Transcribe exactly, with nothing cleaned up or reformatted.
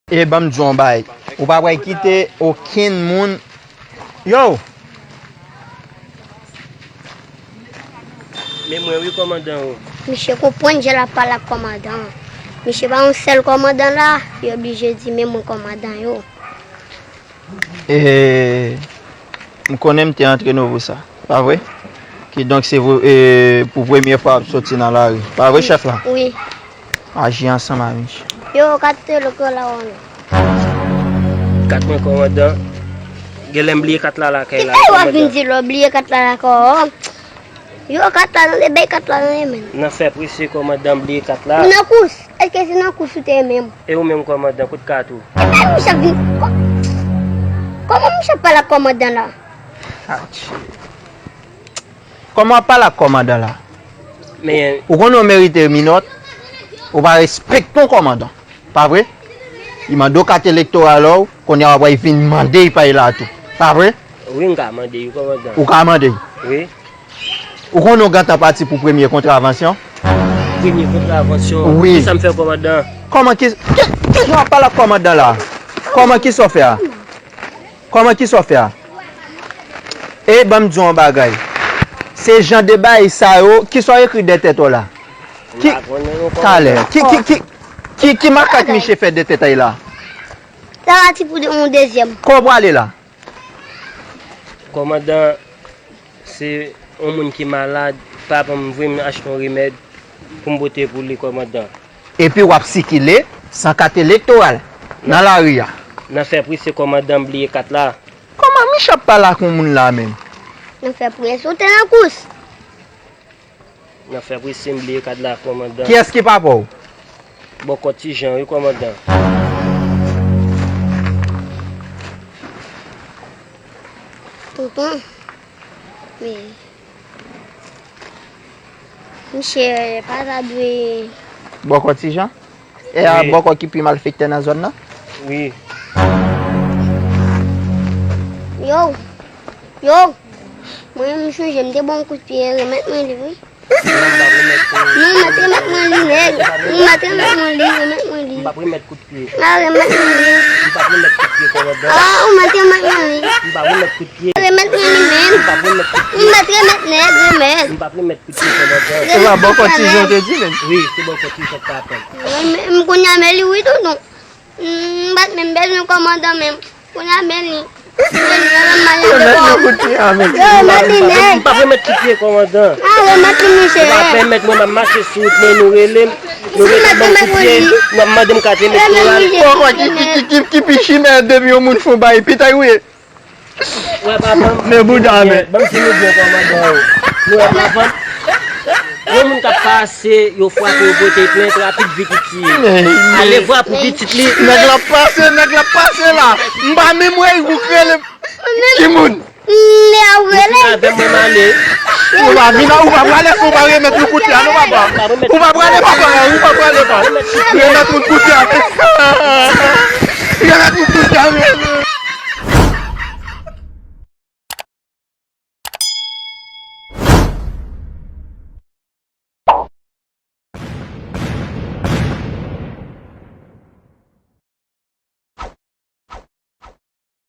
E ban m di w yon bagay. Ou pa pral kite okenn moun. Yo! Men mwen wi kòmandan ou. Misye konprann jan l ap pale ak kòmandan an. Misye pa yon sèl kòmandan la, yo oblije di men mwen kòmandan yo. E, m konnen m te antre nou pou sa, pa vre? Kidonk se vre, e, pou premye fwa w ap soti nan lari, pa vre, chèf la? Wi. Aji ansanm a misye. Yo, kat te lòt la wè non. Kat mwen kòmandan. Genlè m bliye kat la lakay la. Kisa w ap vin di lè w bliye kat la lakay w? Yo, kat la tande, bay kat la tande, men. Nan fè prese kòmandan, bliye kat la. Nan kous. Èske se nan kous ou te ye menm? E ou menm kòmandan, kote kat ou? E misye ap vin. Kò-, kòman misye ap pale ak kòmandan la? Atchi. Kòman w ap pale ak kòmandan la? Men. Ou konnen w merite minòt. Ou pa respekte yon kòmandan. Pa vre? Li mande w kat elektoral ou, kounye a w ap vin mande l pa l la tou. Pa vre? Wi, m ka mande wi, kòmandan. Ou ka mande l? Wi. Ou konnen w gentan pati pou premye kontravansyon? Premye kontravansyon? Wi. Kisa m fè, kòmandan? Kòman ki, ki, ki jan w ap pale ak kòmandan la? Kòman, kisa w fè a? Kòman, kisa w fè a? E ban m di w yon bagay. Se jan de bagay sa yo, kisa w ekri dèyè tèt ou la? Ki, talè, ki, ki, ki, ki, ki makak misye fè dèyè tèt li la? Sa pati pou de-, yon dezyèm. Kò w prale la? Kòmandan, se yon moun ki malad, papa m voye m achte yon remèd pou m pote pou li, kòmandan. Epi w ap sikile san kat elektoral nan lari a. Nan fè prese, kòmandan, m bliye kat la. Kòman misye ap pale ak yon moun la menm? Nan fè prese, ou te nan kous. Nan fè prese, m bliye kat la, kòmandan. Kiyès ki papa w? Bòkò Ti Jan wi, kòmandan. Tonton, men misye pa ta dwe. Bòkò Ti Jan? E a bòkò ki pi malfektè nan zòn nan? Wi. Yo, yo, mwen menm m sonje m te ba w yon kout pye, remèt mwen li wi. Non, m ap remèt ou. Non, mèt remèt mwen li, nèg. Non, mèt remèt mwen li, remèt mwen li. M p ap remèt kout pye. A, remèt mwen li. M p ap remèt kout pye, kòmandan. A, ou mèt remèt mwen li. M p ap remèt kout pye. Remèt mwen li menm. M p ap remèt kout pye. Ou mèt remèt nèg, remèt. M p ap remèt kout pye, kòmandan. Remèt bòkò Ti Jan te di menm. Wi, se bòkò Ti Jan k t ap pran. Mwen menm, kounye a men li wi, tonton. M pa t menm bezwen kòmandan menm. Kounye a men li. Remèt li kout pye a menm. Yo, remèt li nèg. M p ap remèt kout pye, kòmandan. A, remèt li, mesye. Ou pa pèmèt mwen, m ap mache sou wout mwen, nou rele m. Nou rele m ban m kout pye. N ap mande m kat elektoral. Bòkò ki, ki, ki, ki, ki pi chimè depi yon moun fè yon bagay, pitay ou ye. Wè, papa m. Men bouda, men. Ban m di nou byen, kòmandan yo. Nou wè, papa m. Yon moun k ap pase, yo frape, yo pote plent, rapid vit iti. Alevwa pou pitit li. Nèg la ap pase, nèg la ap pase la. M pa menm wè ou k rele. Ki moun? Lè ou rele. Ou pa vin, ou pa prale, ou pa remèt nou kout pye a, non, papa. Ou pa prale, papa, ou pa prale, papa. Remèt nou kout pye a. Remèt nou kout pye a, men.